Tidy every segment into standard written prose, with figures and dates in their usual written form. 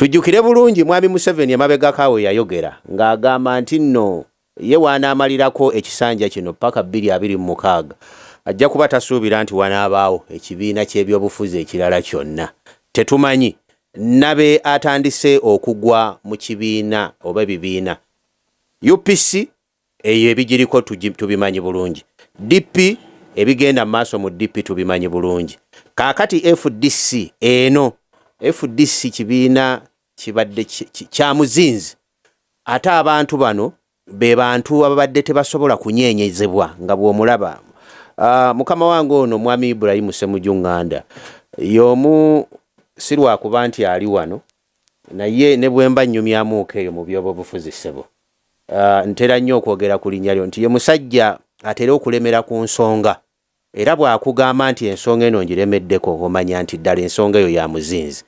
Tujjukire bulungi Mwami Museveni emabegako awo yayogera ng'agamba nti nno ye w'anaamalirako ekisanja kino paka 2026 ajja kuba tasuubira nti wanaabaawo ekibiina ky'ebyobufuzi ekirala kyonna. Tetumanyi nabe atandise okugwa mu kibiina oba ebibiina. UPC eyo ebigiriko tubimanyi bulungi. DP ebigenda mu maaso mu DP tubimanyi bulungi. Kaakati FDC eno, FDC kibiina kibadde kya muzinzi, ate abantu bano be bantu ababadde tebasobola kunyeenyezebwa nga bw'omulaba. Mukama wange ono Mwami Ibrahim Ssemujju Nganda y'omu, si lwakuba nti ali wano, naye ne bwe mba nnyumyamuuko eyo mu by'obufuzi ssebo, ntera nnyo okwogera ku linnya lyo nti ye musajja atera okulemera ku nsonga, era bw'akugamba nti ensonga eno ngiremeddeko, omanya nti ddala ensonga eyo ya muzinzi.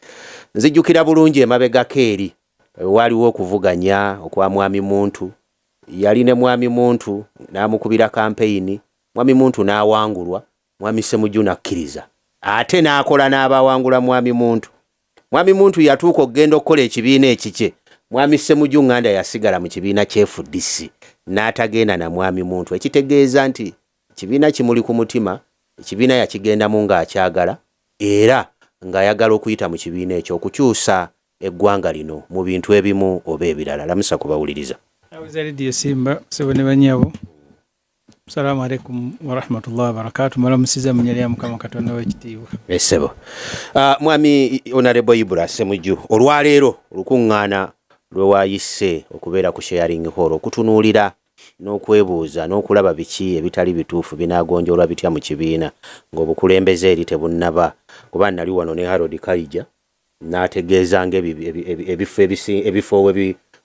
Nzijjukira bulungi emabegako eri waaliwo okuvuganya okwa Mwami Muntu, yali ne Mwami Muntu n'amukubira kampeyini, Mwami Muntu n'awangulwa, Mwami Ssemujju n'akkiriza ate n'akola n'abawangula Mwami Muntu. Mwami Muntu yatuuka okugenda okukola ekibiina ekikye, Mwami Ssemujju Nganda yasigala mu kibiina kya FDC n'atagenda na Mwami Muntu, ekitegeeza nti ekibiina kimuli ku mutima, ekibiina yakigendamu ng'akyagala era ng'ayagala okuyita mu kibiina ekyo okukyusa eggwanga lino mu bintu ebimu oba ebirala. Lamusa kubawuliriza. Abuza Radio Simba, ssebo ne bannyabo. Assalamu alaikum warahmatullahi wabarakatuh. Malamusiza mu nnyali ya Mukama Katonda w'ekitiibwa. Essebo. Mwami Honorable Ibra Ssemujju, olwaleero olukuŋŋaana lwe waayise okubeera ku Sharing Hall okutunuulira n'okwebuuza n'okulaba biki ebitali bituufu binaagonjoolwa bitya mu kibiina ng'obukulembeze eri tebunnaba, kuba nali wano ne Harold Kaija n'ategeeza ng'ebifo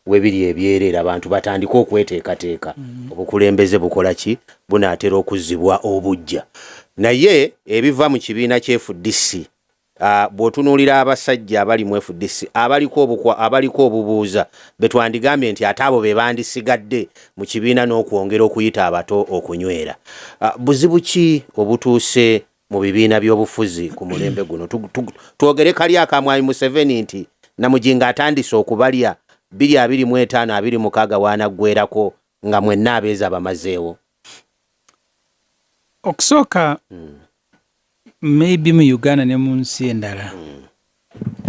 webiri ebyereere abantu batandike okweteekateeka, obukulembeze bukola ki, bunaatera okuzzibwa obuggya. Naye ebiva mu kibiina kya FDC, bw'otunuulira abasajja abali mu FDC abaliko obubuuza be twandigambye nti ate abo be bandisigadde mu kibiina n'okwongera okuyita abato okunywera. Buzibu ki obutuuse mu bibiina by'obufuzi ku mulembe guno? Twogere kali aka Mwami Museveni nti Namujinga atandise okubalya 2025 26 waanaggwerako nga mwenna abeezi abamazeewo. Okusooka, maybe mu Uganda ne mu nsi endala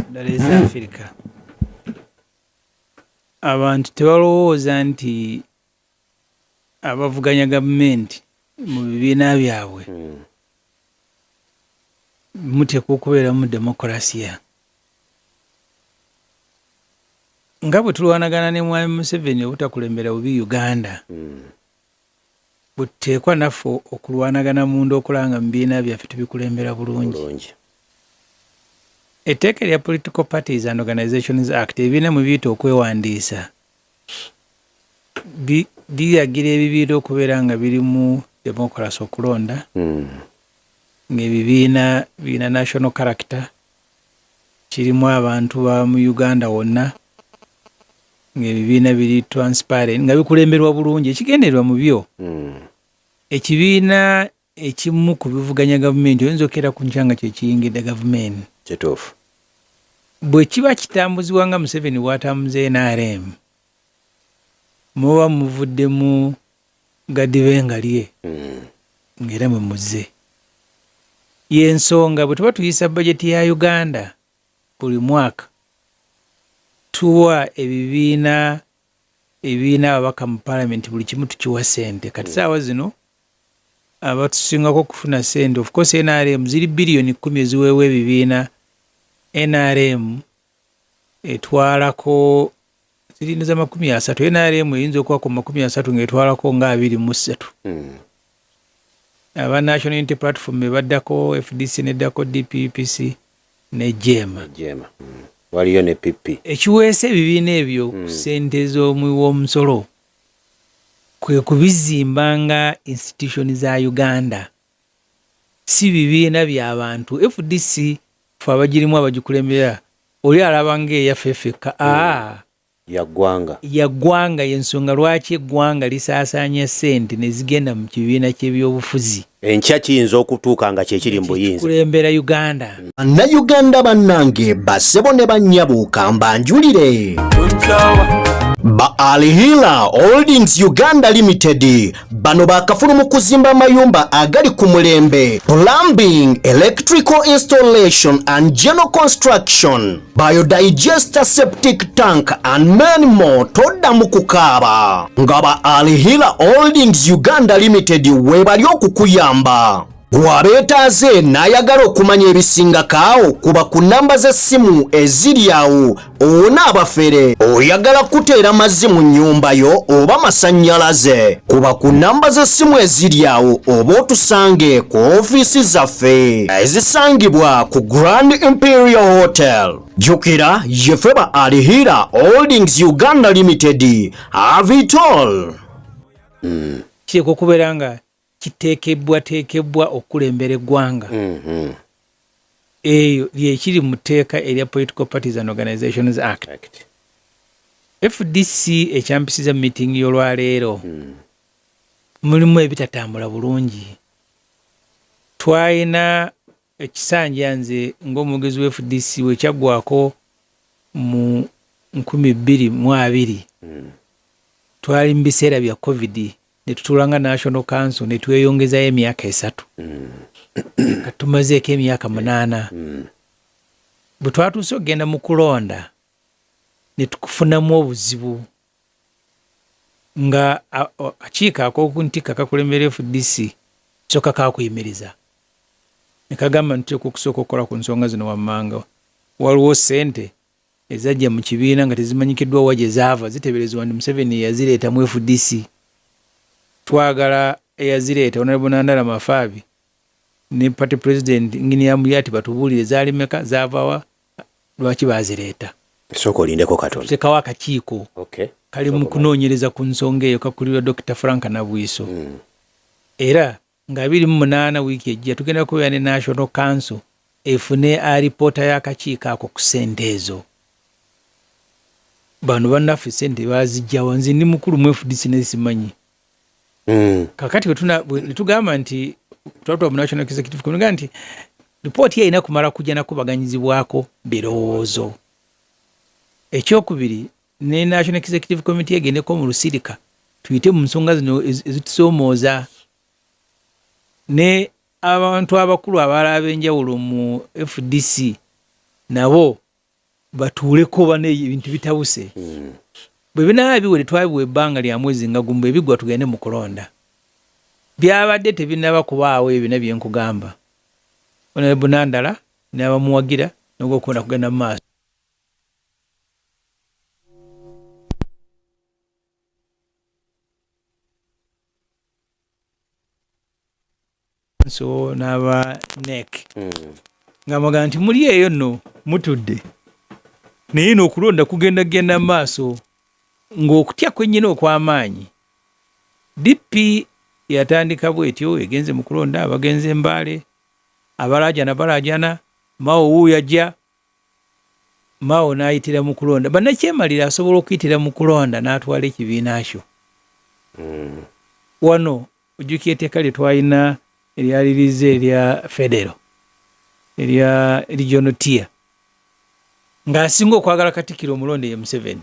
ddala eza Afirika, abantu tebalowooza nti abavuganya gavumenti mu bibiina byabwe muteekwa okubeeramu demokulasiya. Nga bwe tulwanagana ne Mwami Museveni obutakulembera bubi Uganda, bwe tuteekwa naffe okulwanagana munda okulaba nga mu bibiina byaffe tubikulembera bulungi. Etteeka erya Political Parties and Organizations Act, ebibiina mwe biyita okwewandiisa, liragira ebibiina okubeera nga birimu demokulasi, okulonda, ng'ebibiina birina national character, kirimu abantu ba mu Uganda wonna, ng'ebibiina biri transparent, nga bikulemberwa bulungi. Ekigendererwa mu byo, ekibiina ekimu ku bivuganya gavumenti oyinza okukeera ku nkya nga kyekiyingidde gavumenti. Bwe kiba kitambuzibwa nga Museveni bw'atambuza NRM, muba muvuddemu gadibenga lye ng'era mwe muzze. Y'ensonga bwe tuba tuyisa bajeti ya Uganda buli mwaka, tuwa ebibiina ebibiina ababaka mu palamenti, buli kimu tukiwa ssente. Kati saawa zino abatusingako okufuna ssente, of course NRM, ziri biliyoni 10 eziweebwa ebibiina. NRM etwalako zirina za 30. NRM eyinza okuba ku 30 ng'etwalako nga 23. Aba National Unity Platform ebaddako, FDC neddako, DPPC ne JEEMA. Jema. Waliyo ne PP. Ekiweesa ebibiina ebyo ku ssente z'omuwi w'omusolo kwe kubizimba nga institution za Uganda, si bibiina bya bantu. FDC fe abagirimu abagikulembera oli alaba ng'eyaffe ffekka. Aa. Ya ggwanga. Ya ggwanga. Y'ensonga lwaki eggwanga lisaasaanya ssente ne zigenda mu kibiina ky'ebyobufuzi. Enkya kiyinza okutuuka nga kyekiri mu buyinza. Kulembera Uganda. Bannayuganda bannange, bassebo ne bannyabo, kambanjulire ba Alhila Holdings Uganda Limited. Bano bakafulu mu kuzimba amayumba agali ku mulembe, plumbing, electrical installation and general construction, biodigester, septic tank and many more. Toddamu kukaaba nga ba Alhila Holdings Uganda Limited weebali okukuyamba. Bw'abeetaaze n'ayagala okumanya ebisingako, kuba ku nnamba z'essimu eziri awo owona abafere. Oyagala kuteera mazzi mu nnyumba yo oba masannyalaze, kuba ku nnamba z'essimu eziri awo oba otusange ku ofiisi zaffe ezisangibwa ku Grand Imperial Hotel. Jjukira yefe ba Alhira Holdings Uganda Limited, avitol. Kiteekwa okubeera nga kiteekebwateekebwa okukulembera eggwanga. Eyo lyekiri mu tteeka erya Political Parties and Organizations Act. FDC ekyampisiza meeting y'olwaleero, mulimu ebitatambula bulungi. Twalina ekisanja, nze ng'omwogezi wa FDC, wekyaggwako mu 2020, twali mu biseera bya COVID, ne tutuula nga National Council ne tweyongezayo emyaka 3. Kati tumazeeko emyaka 8. Bwe twatuuse okugenda mu kulonda ne tukufunamu obuzibu nga akakiiko ak'okuntikka kakulembera FDC kyokka kakuyimiriza ne kagamba nti tuteekwa okusooka okukola ku nsonga zino wammanga. Waliwo ssente ezajja mu kibiina nga tezimanyikiddwa wa gye zaava, ziteeberezebwa nti Museveni yazireeta mu FDC. Twagala eyazireeta, Honorable Nandala Mafaabi ne party president Engineer Amuriat, batubuulire zaali meka, zaava wa, lwaki bazireeta. Sooka olindeko katono. Tuteekawo akakiiko kali mu kunoonyereza ku nsonga eyo, kakulirwa Dr Frank Nabwiso. Era nga 28 wiiki ejja tugenda kubeera ne National Council efune alipoota y'akakiiko ako ku ssente ezo. Bano bannaffe ssente bazijjawa? Nze ndi mukulu mu FDC naye simanyi. Kakati ne tugamba nti twatula mu National Executive Committee nti lipooti erina kumala kujja nakubaganyizibwako birowoozo. Ekyokubiri, ne National Executive Committee egendeko mu lusirika tuyite mu nsonga zino ezitusoomooza ne abantu abakulu abalala ab'enjawulo mu FDC nabo batuuleko bano, ebintu bitabuse. Bwe binaaba biwere, twabiwa ebbanga lya mwezi nga gumu, bwe biggwa tugende mu kulonda. Byabadde tebinnaba kubaawo ebyo byonna bye nkugamba. Honorable Nandala n'abamuwagira n'ogwokulonda kugenda mu maaso. So n'aba NEC nga mugamba nti muli eyo nno mutudde, naye n'okulonda kugenda genda mu maaso ng'okutya kwennyini okw'amaanyi. DP yatandika bwetyo, egenze mu kulonda, abagenze Embaale abalaajana balaajana, Mao wuuyo ajja, Mao n'ayitira mu kulonda. Bannakyemalira asobola okuyitira mu kulonda n'atwala ekibiina kyo. Wano ojjukira etteeka lye twalina eryaliriza erya federo erya regional tier, ng'asinga okwagala Katikkiro omulonde ye Museveni.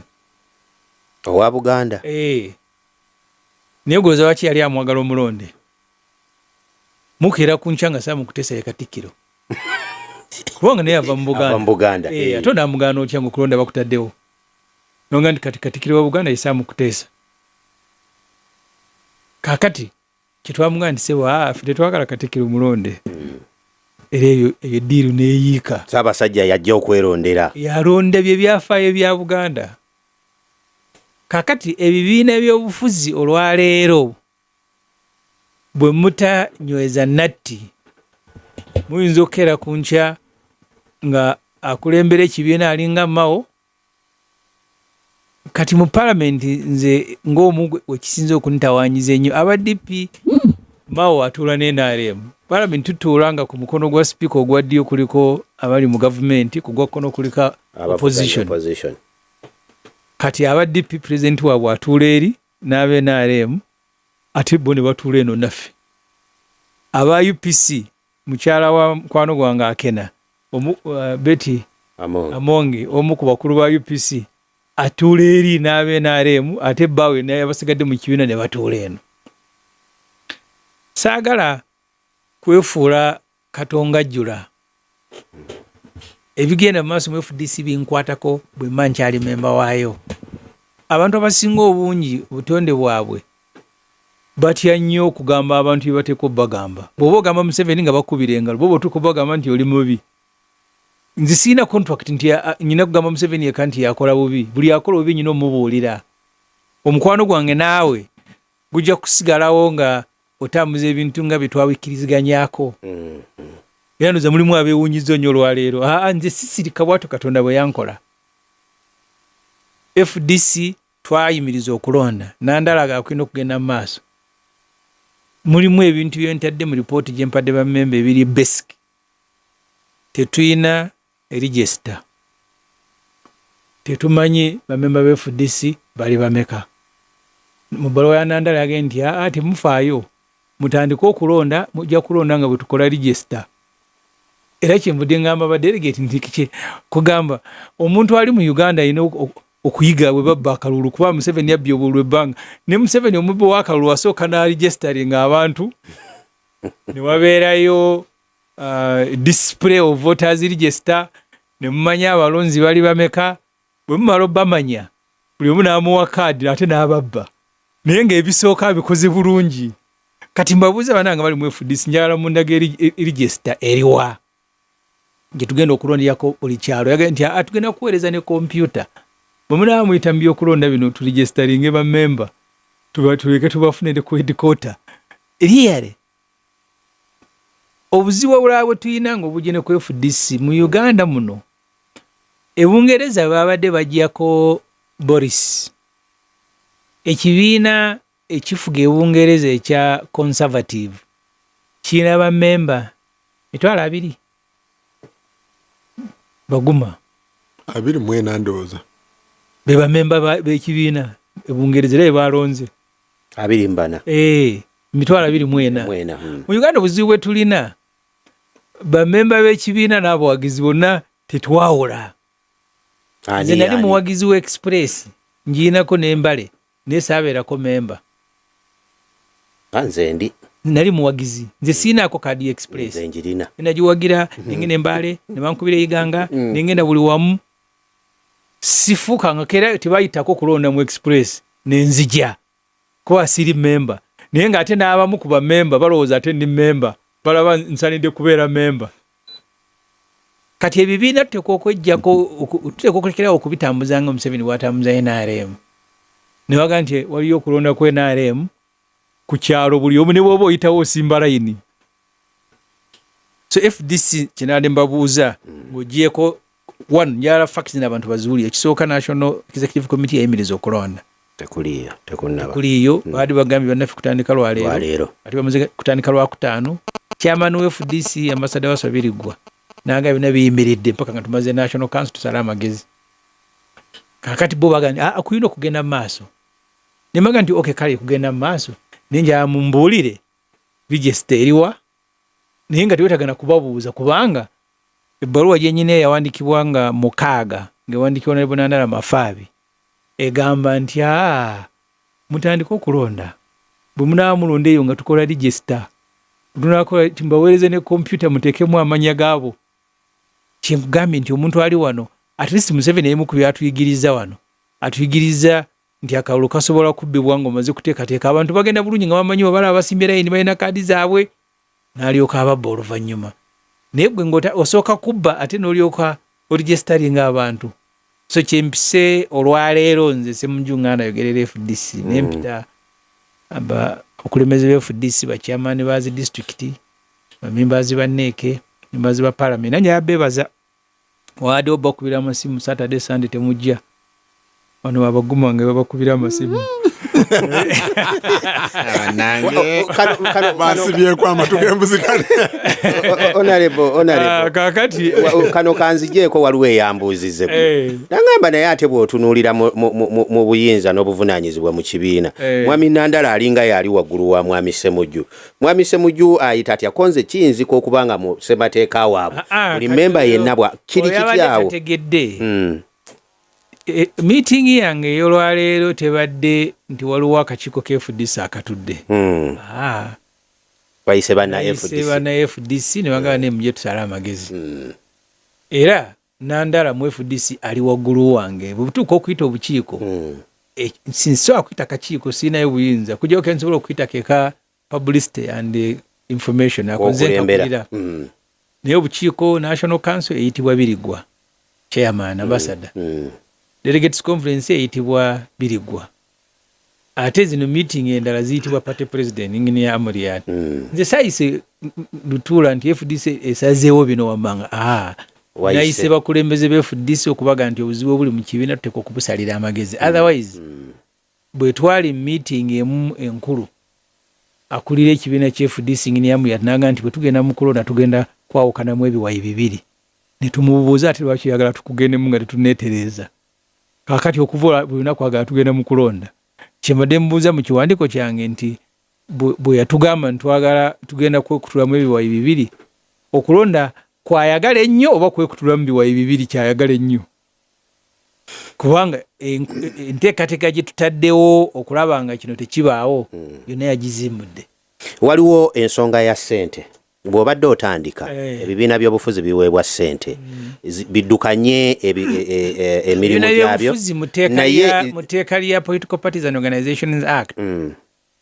Owa Buganda. Eh. Naye golooza lwaki yali amwagala omulonde? Mukeera ku nkya nga Sam Kutesa ye Katikkiro, kubanga naye ava mu Buganda. Ava mu Buganda. Eh, ate onaamugaana otya nga okulonda bakutaddewo nonga nti kati Katikkiro wa Buganda ye Sam Kutesa? Kakati kyetwamugamba nti sebo, ffe tetwagala Katikkiro mulonde. Era eyo eddiiru neeyiika. Ssaabasajja yajja okwerondera. Yalonda bye byafaayo bya Buganda. Kakati ebibiina by'obufuzi olwaleero bwe mutanyweza natti, muyinza okukeera ku nkya nga akulembera ekibiina alinga Mao. Kati mu palamenti, nze ng'omu wekisinza okuntawanyiza ennyo, aba DP, Mao atuula ne NRM. Palamenti tutuula nga ku mukono gwa sipiika ogwa ddyo kuliko abali mu gavumenti, ku gwa kkono kuliko opposition. Opposition. Kati aba DP pulezidenti waabwe atuula eri n'aba NRM, ate bo ne batuula eno naffe. Aba UPC, mukyala wa mukwano gwange Akena omu, Betty Amongi, omu ku bakulu ba UPC, atuula eri n'aba NRM, ate bbaawe naye abasigadde mu kibiina ne batuula eno. Saagala kwefuula katongajjula. Ebigenda mu maaso mu FDC binkwatako bwe mba nkyali memba waayo. Abantu abasinga obungi obutonde bwabwe batya nnyo okugamba abantu bye bateekwa obbagamba. Bw'oba ogamba Museveni nga bakubira engalo, bw'oba otuuka obagamba nti oli mubi. Nze sirina contract nti nyina kugamba Museveni yekka nti yakola bubi. Buli akola obubi nyina omubuulira. Omukwano gwange naawe gujja kusigalawo nga otambuza ebintu nga bye twawikkiriziganyako. Era ndowooza mulimu abeewuunyizza nnyo olwaleero. Aa, nze sisirika, bw'atyo Katonda bwe yankola. FDC twayimiriza okulonda, Nandala akulina okugenda mu maaso. Mulimu ebintu bye ntadde mu lipooti gye mpadde bammemba ebiri basic. Tetulina register, tetumanyi bamemba ba FDC bali bameka. Mu bbaluwa ya Nandala yagambye nti aa, temufaayo, mutandike okulonda, mujja kulonda nga bwe tukola register. Era kyenvudde ngamba ba delegate nti kiki kugamba omuntu ali mu Uganda alina okuyiga bwe babba akalulu, kuba Museveni yabbye obululu ebbanga ne Museveni omubbi w'akalulu asooka n'aregisteringa abantu ne wabeerayo display of voters register, ne mumanya abalonzi bali bameka. Bwe mumala obbamanya, buli omu n'amuwa kaadi ate n'ababba, naye ng'ebisooka abikoze bulungi. Kati mbabuuza banange bali mu FDC, njagala mundaga register eriwa gye tugenda okulonderako buli kyalo. Yagambye nti aa, tugenda kuweereza ne kompyuta, bwe munaaba muyita mu byokulonda bino turegisteringe bammemba, tuleke tubafune ne ku headquarter. Really, obuzibu obulala bwe tulina nga obujje ne ku FDC mu Uganda muno, e Bungereza babadde baggyako Boris, ekibiina ekifuga e Bungereza ekya Conservative kirina bammemba 200,000 baguma. 24 ndowooza. Be bamemba b'ekibiina e Bungereza era be balonze. 24. Eh, 24,000. Mwena. Mu Uganda obuzibu bwe tulina, bamemba b'ekibiina n'abawagizi bonna tetwawula. Nze nali muwagizi wa Express, ngiinako n'embale, naye saabeerako memba. Nze ndi. Nali muwagizi, nze siinaako kaadi ya Express. Nze njirina. Nagiwagira, nengenda Embaale ne bankubira Iganga, nengenda buli wamu, sifuukanga era tebayitako kulonda mu Express nenzija kuba siri memba. Naye ng'ate n'abamu ku bamemba balowooza ate ndi memba, balaba nsanidde kubeera memba. Kati ebibiina tuteekwa okwejjako, tuteekwa okulekerawo okubitambuza nga Museveni bw'atambuza NRM, ne baga nti waliyo okulonda ku NRM ku kyalo, buli omu ne bw'oba oyitawo osimba layini. So FDC kyenabadde mbabuuza, ng'ogyeko one, njagala facts n'abantu baziwulire. Ekisooka, National Executive Committee yayimiriza okulonda. Tekuliyo, tekunnaba. Kuliyo. Baadi bagambye bannaffe kutandika lwaleero. Lwaleero. Ate bamaze kutandika Lwakutaano. Chairman wa FDC, Ambassador Waswa Biriggwa, nanga byonna biyimiridde mpaka nga tumaze National Council tusale amagezi. Kakati bo bagambye aa, kulina okugenda mu maaso. Nembaga nti okay, kale kugenda mu maaso, naye njagala mumbuulire register eriwa. Naye nga tewetagana kubabuuza, kubanga ebbaluwa gyenyina eyawandikibwa nga 6, ng'ewandikibwa ne Nandala Mafaabi, egamba nti aa, mutandike okulonda, bwe munaaba mulonda eyo nga tukola register, tunakola timbaweereze ne kompyuta muteekemu amanya gaabo. Kyenkugambye nti omuntu ali wano, at least Museveni ebimu ku byatuyigiriza wano, atuyigiriza nti akalulu kasobola kubbibwa ng'omaze kuteekateeka, abantu bagenda bulungi nga bamanyi obalaba basimbye layini, balina kaadi zaabwe, n'alyoka ababba oluvannyuma. Naye gwe ng'ota osooka kubba ate n'olyoka oregisteringa abantu. So kyempise olwaleero, nze Semuju nga nayogerera FDC, nempita abakulembeze ba FDC, bachairman ba zi district, bamembers ba NEC, members ba parliament, nanye abebaza wadde obakubira amasimu Saturday, Sunday, temujja. Bano abaguma nga babakubira amasimu. Basibyeko amatu g'embuzi kale. Honorable, honorable. Ah, kakati Kano kanzigyeko, waliwo eyambuuzize nangamba, naye ate bw'otunuulira mu buyinza n'obuvunaanyizibwa mu kibiina, Mwami Nandala alinga yali waggulu wa Mwami Semujju. Mwami Semujju ayita atya? Konze kiyinzika okuba nga mu ssemateeka waabwe buli Kati memba yenna bwa kiri oyo abadde kityawo? Tategedde. Meeting yange ey'olwaleero tebadde nti waliwo akakiiko ka FDC akatudde. Bayise banna Bayise FDC. Banna FDC ne bagamba, ne mujje tusale amagezi. Era Nandala mu FDC ali waggulu wange. Bwe butuuka okuyita obukiiko, sinsobola kuyita kakiiko, siinayo buyinza kujjako ke nsobola okuyita keka publicity and information, akoze Okulembera. nkakulira. Naye obukiiko, National Council eyitibwa Birigwa, chairman ambassador. Delegates Conference eyitibwa Birigwa, ate zino meeting endala ziyitibwa party president, Engineer Amuriat. Nze sayise lutuula nti FDC esazeewo bino wammanga. Wayise. Nayise bakulembeze ba FDC okubaga nti obuzibu obuli mu kibiina tuteeka okubusalira amagezi. Otherwise bwe twali meeting emu enkulu, akulira ekibiina kya FDC, Engineer Amuriat, naga nti bwe tugenda mu kulonda tugenda kwawukanamu ebiwayi bibiri. Ne tumubuuza ate lwaki oyagala tukugendemu nga tetuneetereeza? Kaakati okuva buli lunaku agala tugenda mu kulonda. Kyembadde mubuuza mu kiwandiiko kyange nti bwe yatugamba nti twagala tugenda kwekutulamu ebiwayi bibiri, okulonda kwayagala ennyo oba kwekutulamu biwayi bibiri kyayagala ennyo? Kubanga enteekateeka gye tutaddewo okulaba nga kino tekibaawo yonna yagizimbudde. Waliwo ensonga ya ssente. Bw'obadde otandika, ebibiina by'obufuzi biweebwa ssente biddukanye emirimu Ebibiina gyabyo. by'obufuzi mu tteeka Naye mu tteeka lya Political Parties and Organizations Act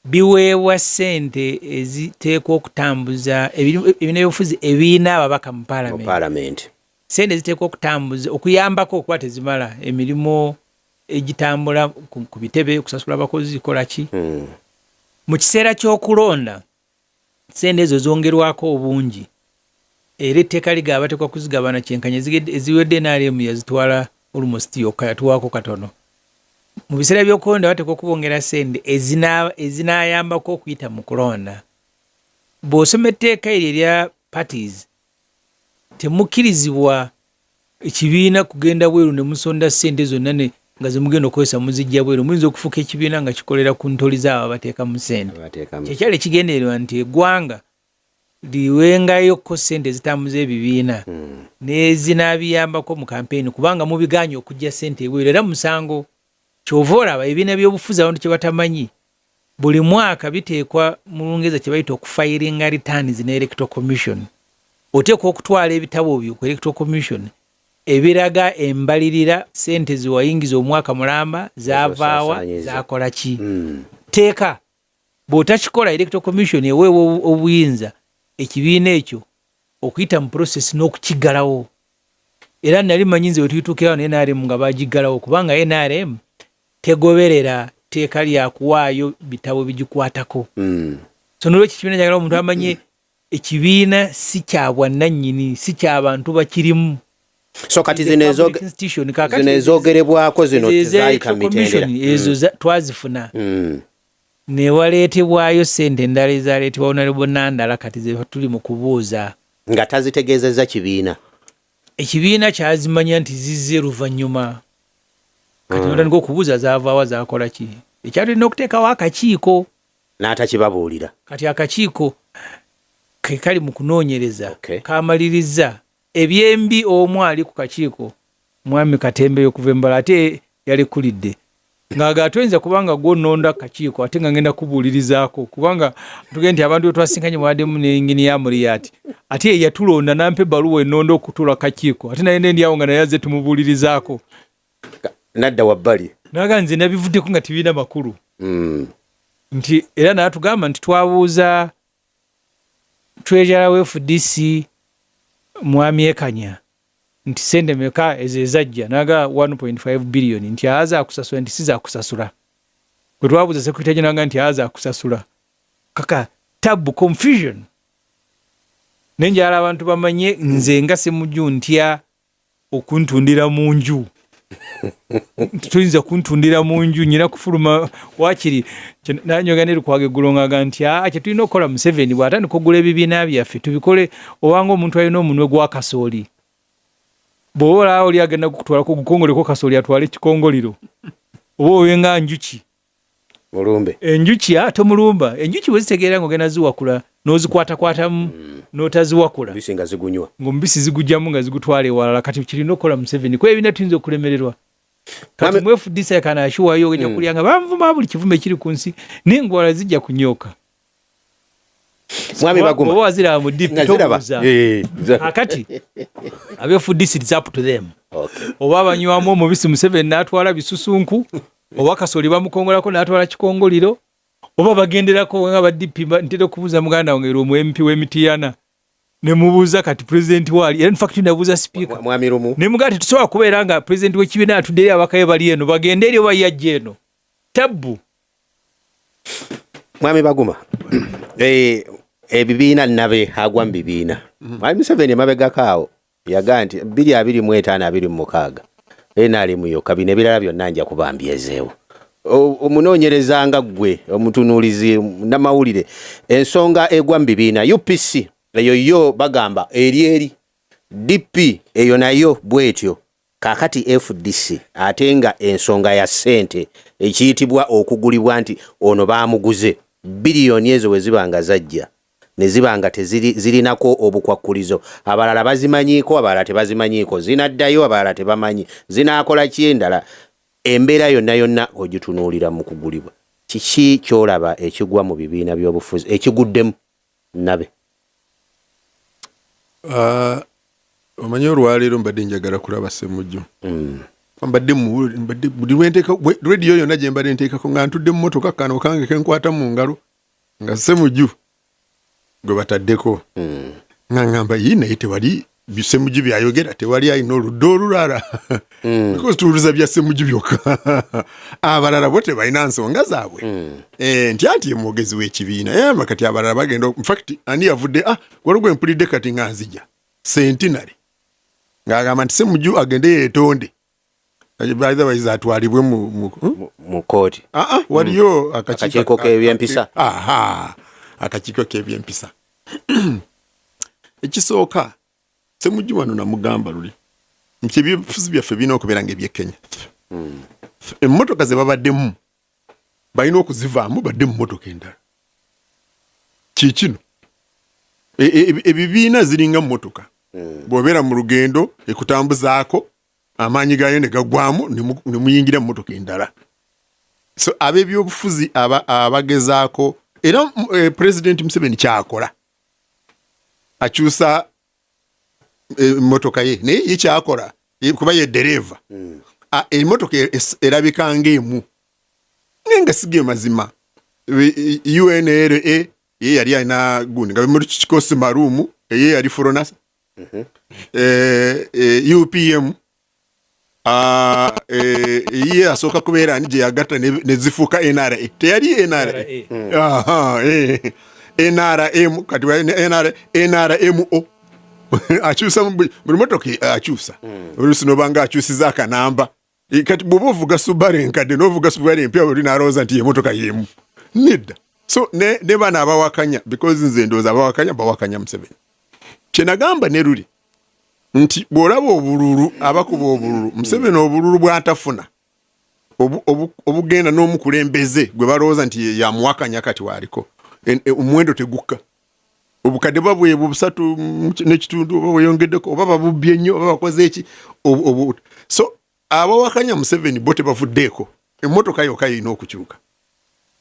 biweebwa ssente eziteekwa okutambuza ebibiina by'obufuzi ebirina ababaka mu mu paalamenti. Paalamenti. Sente ziteekwa okutambuza, okuyambako, okuba tezimala, emirimu egitambula ku bitebe, okusasula abakozi, kola ki. Mu kiseera ky'okulonda sente ezo zongerwako obungi, era etteeka ligaba bateekwa kuzigabana kyenkanya. Eziwedde NRM yazitwala almost yokka, yatuwaako katono. Mu biseera by'okulonda bateekwa okubongera sente ezinaayambako okuyita mu kulonda. Bw'osoma etteeka eryo erya parties, temukkirizibwa ekibiina kugenda bweru ne musonda ssente zonna ne nga zemugenda okukozesa muzijja bweru. Muyinza okufuuka ekibiina nga kikolera ku ntoli zaabo abateekamu ssente. Abateekamu. Kyekyali ekigendererwa nti eggwanga liwengayoko ssente ezitambuza ebibiina n'ezinaabiyambako mu kampeyini, kubanga mubiganye okujja ssente ebweru, era musango. Kyova olaba ebibiina by'obufuzi, abantu kye batamanyi, buli mwaka biteekwa mu Lungereza kye bayita okufilinga returns ne Electoral Commission. Oteekwa okutwala ebitabo byo ku Electoral Commission ebiraga embalirira, sente zewayingiza omwaka mulamba zavaawa, Ezosaasaanyiza. zakola ki. Teeka bw'otakikola, Electoral Commission eweebwa obuyinza ekibiina ekyo okuyita mu process n'okukiggalawo. Era nali manyi nze wetuyituukirawo ne NRM nga bagiggalawo, kubanga NRM tegoberera tteeka lyakuwaayo bitabo bigikwatako. So nolwekyo ekibiina, njagala omuntu amanye, ekibiina si kya bwannannyini, si kyabantu bakirimu. So kati zino Institution. Kaakati zino ezoogerebwako zino ezo tezaayita Electoral mitendera. Commission, ezo twazifuna ne waleetebwayo sente endala ezaleetebwa Honorable Nandala, kati ze tuli mu kubuuza. Nga tazitegeezezza kibiina. Ekibiina kyazimanya nti zizze luvannyuma. Kati notandika okubuuza zaavaawa, zakola ki. Ekyatulina okuteekawo akakiiko. N'atakibabuulira. Kati akakiiko ke kali mu kunoonyereza. Kamaliriza ebyembi. Omu ali ku kakiiko, Mwami Katembe okuva embala, ate yalekulidde ng'aga toyinza kubanga gwononda kakiiko ate nga ngenda kubuulirizaako, kubanga tugende nti abantu betwasinkanye mwaddemu n'Engineer Amuriat, ate ye yatulonda nampa ebbaluwa ennonda okutuula kakiiko, ate naye nendyawo nga naye azze tumubuulirizaako. Nadda wabbali. Naga nze nabivuddeko nga tebirina makulu. Nti era n'atugamba nti twabuuza treasurer wa FDC, Mwami Ekanya, nti sente meka ezo ezajja, naga 1.5 billion, nti aza akusasula, nti siza akusasula. Bwe twabuuza secretary general, naga nti aza akusasula. Kaka tabu, confusion. Naye njagala abantu bamanye, nze nga Semujju ntya okuntundira mu nju. Tuyinza kuntundira mu nju, nyina kufuluma wakiri. Nanyoga ne Lukwago eggulo ngaga nti aa, kyetulina okukola, Museveni bw'atandika okugula ebibiina byaffe, tubikole obanga omuntu alina omunwe gwa kasooli, bw'oba olaba oli agenda kukutwalako gukongoleko kasooli, atwale ekikongoliro, oba obenga njuki. Mulumbe. Enjuki tomulumba. Enjuki bwe zitegeera ng'ogenda ziwakula, n'ozikwatakwatamu, n'otaziwakula, bisi nga zigunywa. Ng'omubisi zigugyamu nga zigutwala ewalala. Kati kirina okukola Museveni, kuba ebibiina tuyinza okulemererwa kati. Mu FDC kanashuwayo ojja kulya nga banvuma buli kivume ekiri ku nsi, naye ngwala zijja kunyooka. Mwami Baguma. Oba waziraba mu DP. Nga ziraba. Tobuuza. Akati abe FDC, it's up to them. Oba abanywamu omubisi Museveni n'atwala bisusunku, oba kasoli bamukongolako n'atwala kikongoliro, oba bagenderako nga ba DP. Ntera okubuuza muganda wange era omu MP w'Emitiyana, nemubuuza kati pulezidenti waali, era infact nabuuza sipiika. Mwami Lumu. Nemugaa tetusobola kubeera nga pulezidenti w'ekibiina atudde eri, abakaye bali eno, bagende eri oba yajja eno tabbu. Mwami Baguma, ebibiina, nabe agwa mu bibiina. Mwami Museveni emabegako awo yagaa nti 2025, 26 NRM yokka, bino ebirala byonna nja kuba mbyezeewo. Omunoonyereza nga ggwe omutunuulizi namawulire, ensonga egwa mu bibiina, UPC eyo yo bagamba eri eri, DP eyo nayo bwetyo, kaakati FDC ate nga ensonga ya ssente, ekiyitibwa okugulibwa, nti ono baamuguze biliyoni ezo, bwe ziba nga zajja ne ziba nga zirinako obukwakkulizo, abalala bazimanyiiko, abalala tebazimanyiiko, zinaddayo, abalala tebamanyi zinaakola ki endala, embeera yonna yonna ogitunuulira mu kugulibwa, kiki kyolaba ekigwa mu bibiina by'obufuzi ekiguddemu nabe? Ah, omanyi olwaleero mbadde njagala kulaba Semujju. Mbadde buli lwenteeka rediyo yonna gye mbadde nteekako nga ntudde mu motoka, kano kange kenkwata mu ngalo nga Semujju gwe bataddeko, nga ngamba yi, naye tewali Semujju byayogera, tewali alina oludda olulala, because tuwuliza bya Semujju byokka, abalala bo tebalina nsonga zaabwe. Eh, nti anti ye mwogezi w'ekibiina. Eh, kati abalala bagenda, infact ani yavudde, ah, waliwo gwe mpulidde kati nga nzija Centenary ng'agamba nti Semujju agende yeetonde, otherwise atwalibwe mu Mu kooti. Ah, ah, waliyo akakiiko k'ebyempisa. Aha, akakiiko k'ebyempisa. Ekisooka, Semujju wano namugamba luli nti ebyobufuzi byaffe birina okubeera nga ebyekenya. Emmotoka ze babaddemu balina okuzivaamu badde mu mmotoka endala. Kiikino, ebibiina ziringa mmotoka, bw'obeera mu lugendo ekutambuzaako, amaanyi gaayo ne gaggwamu, ne muyingira mu mmotoka endala. So ab'ebyobufuzi abagezaako, era President Museveni kyakola, akyusa emmotoka ye, naye ye kyakola kuba ye dereeva. Emmotoka erabika ng'emu naye nga sige mazima. UNLA ye yali alina gundi nga muri kikosi marumu, eye yali Fronasa. UPM, ye asooka kubeera ani gye yagatta ne zifuuka NRA, teyali NRA. Aha, NRM, kati NR, NRMO, akyusa buli motoka, akyusa oluusi nobanga akyusiza akanamba. Kati bw'oba ovuga Subaru enkadde n'ovuga Subaru empya, oli n'alowooza nti emotoka y'emu. Nedda. So ne bano abawakanya, because nze ndowooza abawakanya bawakanya Museveni. Kyenagamba ne luli nti bw'olaba obululu, abakuba obululu Museveni, obululu bw'atafuna obugenda n'omukulembeze gwe balowooza nti ye yamuwakanya kati waaliko, omuwendo tegukka, obukadde buba bwebwo busatu n'ekitundu, oba bweyongeddeko, oba babubbye nnyo, oba bakoze eki. So abawakanya Museveni bo tebavuddeeko, emmotoka yokka yerina okukyuka.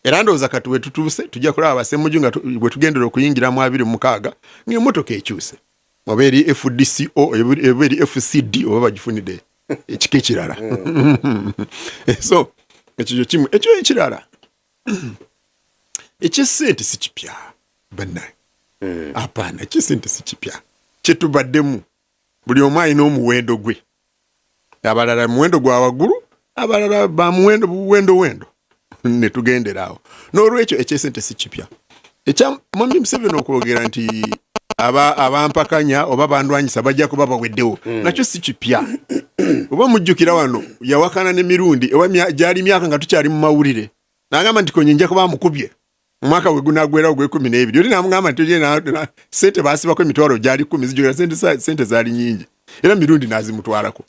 Era ndowooza kati we tutuuse tujja kulaba Basemuju nga bwe tugendera okuyingira mu 26 ng'emmotoka ekyuse, oba eri FDCO, oba eri FCD, oba bagifunidde ekika ekirala. So ekyo kyo kimu. Ekyo ekirala ekyesente si kipya, bannaye. Apaana, ekyesente si kipya, kyetubaddemu. Buli omu alina omuwendo gwe, abalala muwendo gwa waggulu, abalala ba muwendo buwendo wendo, ne tugendera awo. N'olwekyo ekyesente si kipya. Ekya Mwami Museveni okwogera nti abampakanya oba bandwanyisa bajja kuba baweddewo, nakyo si kipya. Oba mujjukira wano yawakana ne Mirundi, oba gyali myaka nga tukyali mu mawulire, n'agamba nti Konyi nja kuba amukubye omwaka we gunaggwerawo ogw'e12. Oli n'amugamba nti oje sente baasibako emitwalo gyali 10, zijjukira sente zaali nyingi, era Mirundi n'azimutwalako.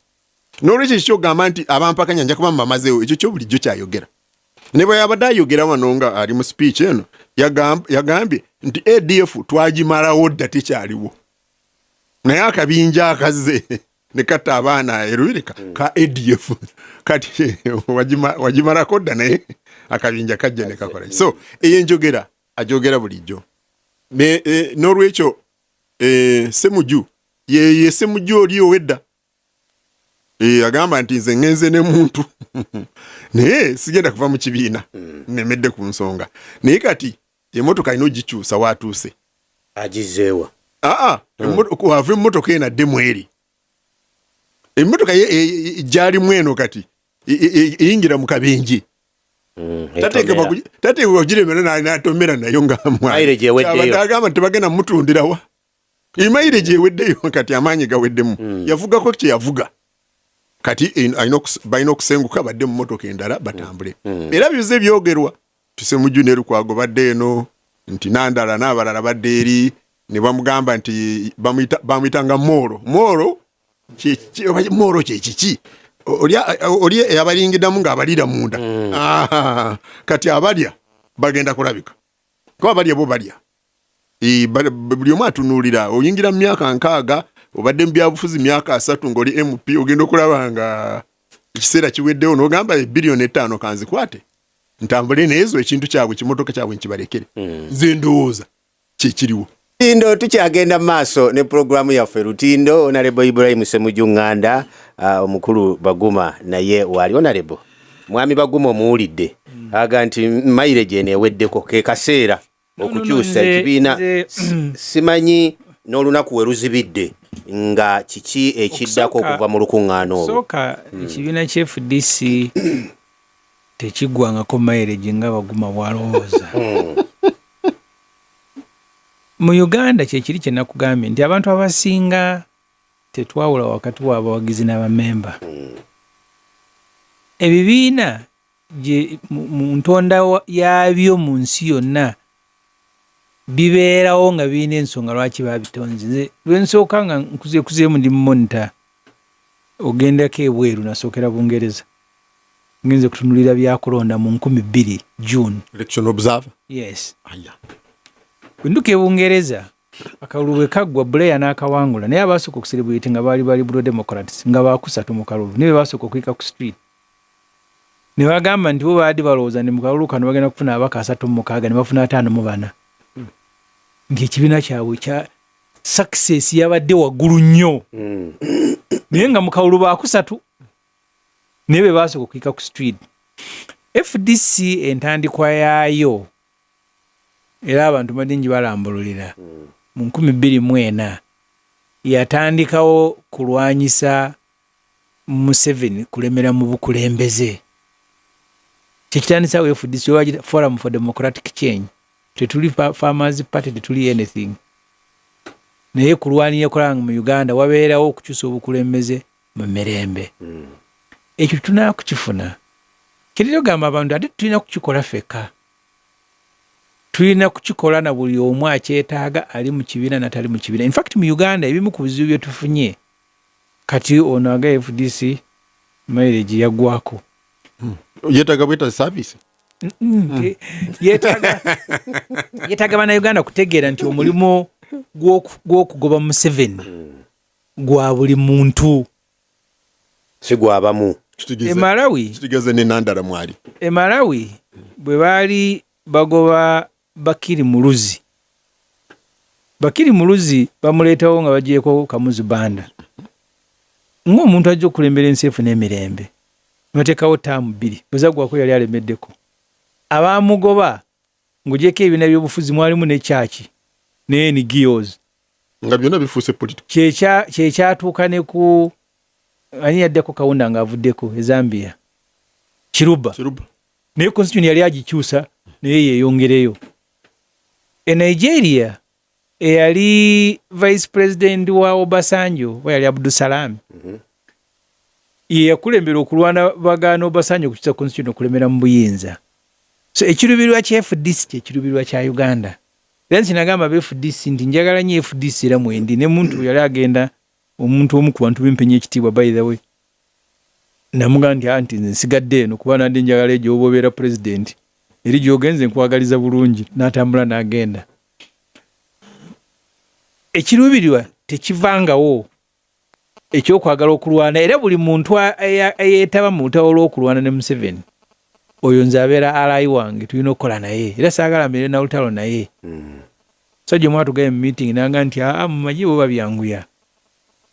N'olwekyo ekyo kyogamba nti abampakanya nja kuba mubamazeewo, ekyo kyo bulijjo kyayogera. Ne bwe yabadde ayogera wano nga ali mu speech eno, yagambye nti ADF twagimalawo dda, tekyaliwo, naye akabinja akazze ne katta abaana erubirika ka ADF. Kati wagimalako dda, naye akabinja kajja ne kakola. So eyo enjogera ajogera bulijjo. N'olwekyo Semuju ye Semuju oli owedda agamba nti nze ŋŋenze ne muntu, naye sigenda kuva mu kibiina, nemedde ku nsonga. Naye kati emmotoka alina ogikyusa waatuuse. Agizeewa? Aa, ava emmotoka eno adde mweri emmotoka gyalimu eno kati eyingira mu kabenje. Tateekebwa kugiremera n'atomera nayo nga Mileage eweddeyo. Abadde agamba nti tebagenda mutundirawa, mileage eweddeyo, kati amaanyi gaweddemu. Yavugako kye yavuga, kati balina okusenguka badde mu motoka endala batambule. Era bize byogerwa Tusemuju ne Lukwago badde eno, nti Nandala n'abalala badde eri, ne bamugamba nti bamuyitanga Mooro. Mooro oba Mooro kye kiki? Oli eyabalingiddamu ng'abaliira munda. Ah, kati abalya bagenda kulabika kuba balya bo balya. Buli omu atunuulira oyingira mu myaka 60, obadde mu byabufuzi myaka 30 ng'oli MP, ogenda okulaba nga ekiseera kiweddewo n'ogamba 5 biliyoni kanzikwate ntambule neezo, ekintu kyabwe, kimotoka kyabwe nkibalekere. Nze ndowooza kyekiriwo. Lutindo, tukyagenda mu maaso ne pulogulaamu yaffe Lutindo. Honorable Ibrahim Semuju Nganda, omukulu Baguma naye waali. Honorable mwami Baguma, omuwulidde aga nti mileage eno eweddeko, ke kaseera okukyusa ekibiina. Simanyi n'olunaku we luzibidde nga kiki ekiddako okuva mu lukuŋŋaana olwo. Sooka, ekibiina kya FDC tekiggwangako mileage nga Baguma bw'alowooza. Mu Uganda kyekiri kye nakugambye nti abantu abasinga tetwawula wakati w'abawagizi n'abamemba. Ebibiina mu ntonda yaabyo mu nsi yonna bibeerawo nga birina ensonga lwaki babitonze. Nze lwensooka nga nkuzeekuzeemu ndi Monitor, ogendako ebweru, nasookera Bungereza, ngenze kutunulira byakulonda mu 2000 June. Election observer. Yes. Aya. Bwe nduka e Bungereza, akalulu bwe kaggwa, Blair n'akawangula, naye abaasooka okucelebrate nga baali ba Liberal Democrats nga bakusatu mu kalulu, naye be baasooka okuyika ku street ne bagamba nti bo baadde balowooza nti mu kalulu kano bagenda kufuna ababaka 36 ne bafuna 54, nti ekibiina kyabwe kya success yabadde waggulu nnyo, naye nga mu kalulu bakusatu, naye be baasooka okuyika ku street. FDC entandikwa yaayo, era abantu badingi balambululira, mu 2004 yatandikawo kulwanyisa Museveni kulemera mu bukulembeze. Kyekitandisaawo FDC, oba Forum for Democratic Change. Tetuli Farmers Party, tetuli anything, naye kulwanira kulaba nga mu Uganda wabeerawo okukyusa obukulembeze mu mirembe. Ekyo tunaa kukifuna kirira ogamba abantu, ate tulina kukikola ffekka, tulina kukikola na buli omu akyetaaga, ali mu kibiina natali mu kibiina. Infact mu Uganda ebimu ku bizibu byetufunye kati, ono aga FDC mileage yaggwako. Yeetaaga bweta service. Yeetaaga bannayuganda kutegeera nti omulimu gw'okugoba Museveni gwa buli muntu. Si gwabamu. E Malawi, kitegeeza ne Nandala mwali. E Malawi bwe baali bagoba Bakili Muluzi, Bakili Muluzi bamuleetawo nga bagyeko Kamuzu Banda ng'omuntu ajja okukulembera ensi efuna emirembe, nebateekawo taamu 2, bwe zaggwako yali alemeddeko. Abamugoba ng'ogyeko ebibiina by'obufuzi mwalimu ne kyaki ne NGOs. Nga byonna bifuuse political. Kyekyatuuka ne ku ani yaddeko Kaunda ng'avuddeko e Zambia, Chiluba. Chiluba. Naye constitution yali agikyusa naye yeyongereyo. E Nigeria eyali vice president wa Obasanjo oba yali Abdusalami. Ye yakulembera okulwana bagaana Obasanjo okukyusa constitution okulemera mu buyinza. So ekiruubirirwa kya FDC kye kiruubirirwa kya Uganda. Era nti nagamba aba FDC nti njagala nnyo FDC era mwendi ne muntu bwe yali agenda, omuntu omu ku bantu bempenya ekitiibwa, by the way, namugamba nti anti nze nsigadde eno kuba nadde njagala egyo oba obeera president eri gy'ogenze, nkwagaliza bulungi. N'atambula n'agenda. Ekiruubirirwa tekivangawo ekyokwagala okulwana, era buli muntu eyeetaba mu lutalo lw'okulwana ne Museveni, oyo nze abeera ally wange, tulina okukola naye, era saagala mbeere na lutalo naye. Musajja omu atugaye mu meeting nanga nti aa, mu magye bo babyanguya,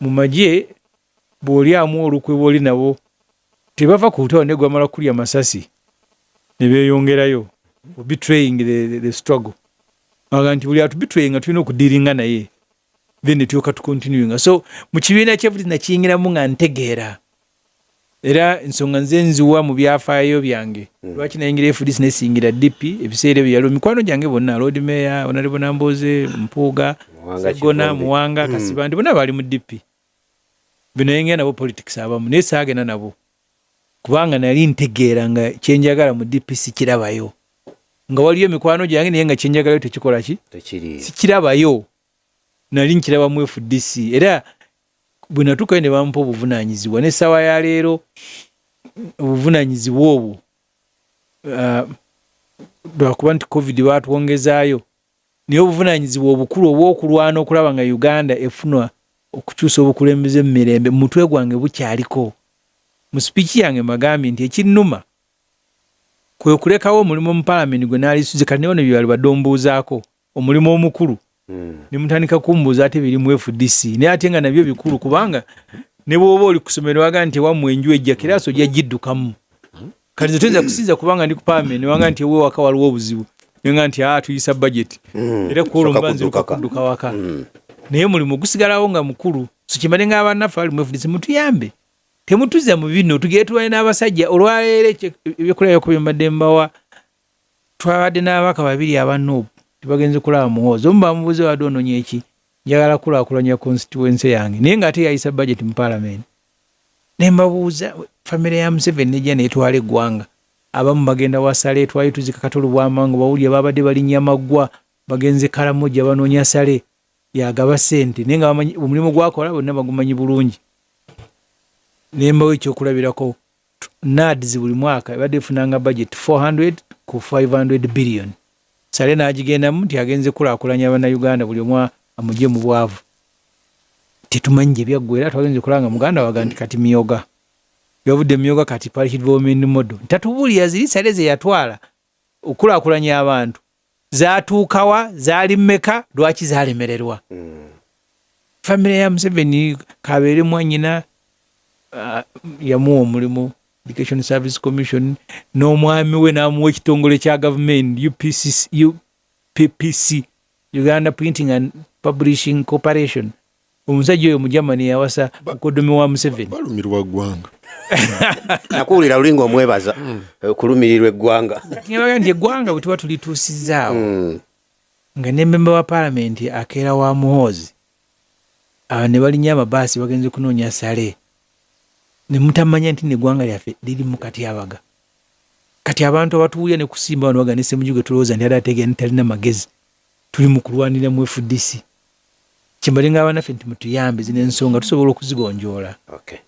mu magye bw'olyamu olukwe bw'oli nabo tebava ku lutalo, naye gwamala kulya masasi ne beeyongerayo for betraying the struggle. Aga nti buli atubetraying nga tulina okudealinga naye, then netulyoka tucontinuinga. So mu kibiina kyefuti nakiyingiramu nga ntegeera, era ensonga nze nziwa mu byafaayo byange lwaki nayingira FDC nesiyingira DP. Ebiseera ebyo yaliwo mikwano gyange bonna, Lord Mayor, Honorable Namboze, Mpuuga, Muwanga. Segona. Kivumbi. Muwanga, Kasibante, bonna baali mu DP. Bino nabo politics abamu, naye saagenda nabo kubanga nali ntegeera nga kyenjagala mu DP sikirabayo, nga waliyo mikwano gyange, naye nga kyenjagalayo tekikola ki? Tekiri. Sikirabayo. Nali nkiraba mu FDC, era bwe natuukayo ne bampa obuvunaanyizibwa, n'essaawa ya leero obuvunaanyizibwa obwo, lwakuba nti COVID baatwongezaayo, naye obuvunaanyizibwa obukulu obw'okulwana okulaba nga Uganda efuna okukyusa obukulembeze mu mirembe mu mutwe gwange bukyaliko. Mu speech yange mbagambye nti ekinnuma kwe kulekawo omulimu mu palamenti gwe naalisuze. Kati ne bano bye bali badde ombuuzaako omulimu omukulu, ne mutandika kumbuuza ate biri mu FDC, naye ate nga nabyo bikulu, kubanga ne bw'oba oli ku ssomero waga nti ewammwe enju ejja kiraasi ojja giddukamu. Kati nze toyinza kusinza kubanga ndi ku palamenti newanga nti ewe waka waliwo obuzibu, nenga nti aa tuyisa budget, era kwolwo Sooka mba nziruka kudduka kudduka waka, naye omulimu gusigalawo nga mukulu. So kimale nga abannaffe abali mu FDC mutuyambe, temutuzza mu bino, tugende tulwane n'abasajja. Olwaleero ebyokulabirako bye mbadde mbawa, twabadde n'ababaka babiri aba NUP, tebagenze kulaba Muhoozi. Omu bamubuuze, wadde ononya eki? Njagala kulaakulanya constituency yange, naye ng'ate yayisa budget mu parliament. Ne mbabuuza, famire ya Museveni nejja netwala eggwanga, abamu bagenda wasale, twali tuzika Katolu bwama nga bawulira babadde balinnya maggwa, bagenze Karamoja banoonya sale yagaba ssente, naye nga bamanyi omulimu gwakola bonna bagumanyi bulungi. Nembawo ekyokulabirako, NAADS buli mwaka ebadde efunanga budget 400 ku 500 billion. Sale n'agigendamu nti agenze kulaakulanya Bannayuganda, buli omu amugye mu bwavu. Tetumanyi gye byaggwera. Twagenze kulanga muganda waga nti kati myoga yavudde myoga, kati parish development model. Ntatubuulira ziri sale ze yatwala okulaakulanya abantu zatuukawa, zaali mmeka, lwaki zalemererwa? Famire ya Museveni kabeere mwanyina, yamuwa omulimu Education Service Commission, n'omwami we n'amuwa ekitongole kya gavumenti UPCC, UPPC, Uganda Printing and Publishing Corporation. Omusajja oyo Mugermany, yawasa mukoddomi wa Museveni. Balumirwa ggwanga. Nakuwulira luli ng'omwebaza okulumirirwa eggwanga. Kati nbaga nti eggwanga bwe tuba tulituusizaawo nga ne memba wa paalamenti akeera wa Muhoozi, abo ne balinnya amabaasi bagenze kunoonya sale, ne mutamanya nti neggwanga lyaffe liri mu katyabaga. Kati abantu abatuwulira ne kusimba bano baga ne Ssemujju gwe tulowooza nti ate ategeera nti talina magezi, tuli mu kulwanira mu FDC. Kyembalinga abanaffe nti mutuyambe, zino ensonga tusobola okuzigonjoola.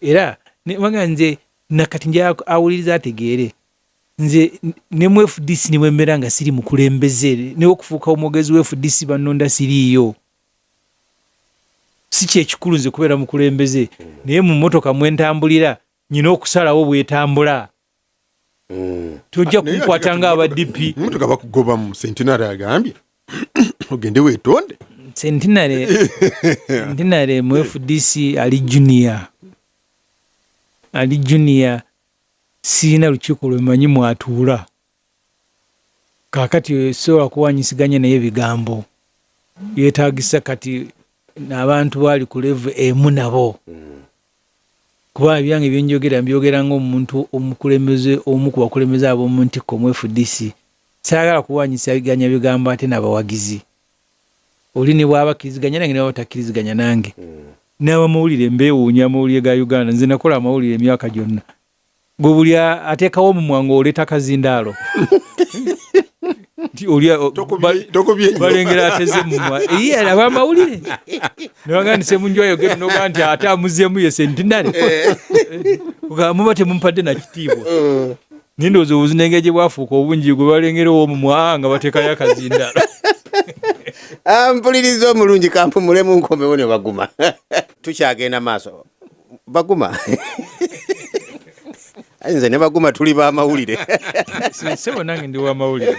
Era baga nze nakati nja awuliriza ategeere, nze ne mu FDC ne bwembeera nga siri mukulembeze, naye okufuuka omwogezi wa FDC bannonda siriiyo, si kyekikulu nze kubeera mukulembeze, naye mu mmotoka mwentambulira nyina okusalawo bwetambula. Tojja Naye ate kunkwata kati nga aba DP. Mmotoka bakugobamu. Centenary agambye ogende weetonde. Centenary mu FDC ali junior, ali junior. Siina lukiiko lwemanyi mwatuula kakati, sobola kuwanyisiganya naye ebigambo yeetagisa. Kati abantu baali ku level emu nabo, kuba ebyange byenjogera mbyogera ngaomuntu omukulembeze, omu ku bakulembeze ab'omu ntikko mu FDC. Saagala kuwanyisiganya bigambo ate nabawagizi, oli ne bwaba akkiriziganya nange ne bwaba takkiriziganya nange. N'abamawulire mbeewuunya amawulire ga Uganda. Nze nakola amawulire emyaka gyonna. Gwe buli ateekawo omumwa ng'oleeta kazindaalo. Nti oli balengera ateze mumwa. Iye abamawulire. Ne bagamba nti Ssemunju ayogedde n'ogamba nti ate amuzzeemu ye Centenary. Kugamba muba temumpadde na kitiibwa. Naye ndowooza obuzina engeri gye bwafuuka obungi gwe balengera ow'omumwa nga bateekayo akazindaalo. Ah, mpuliriza omulungi kampumulemu nkomewo ne baguma. Tukyagenda maaso. Baguma. Nze ne Baguma tuli b'amawulire. Ssebo nange ndi w'amawulire.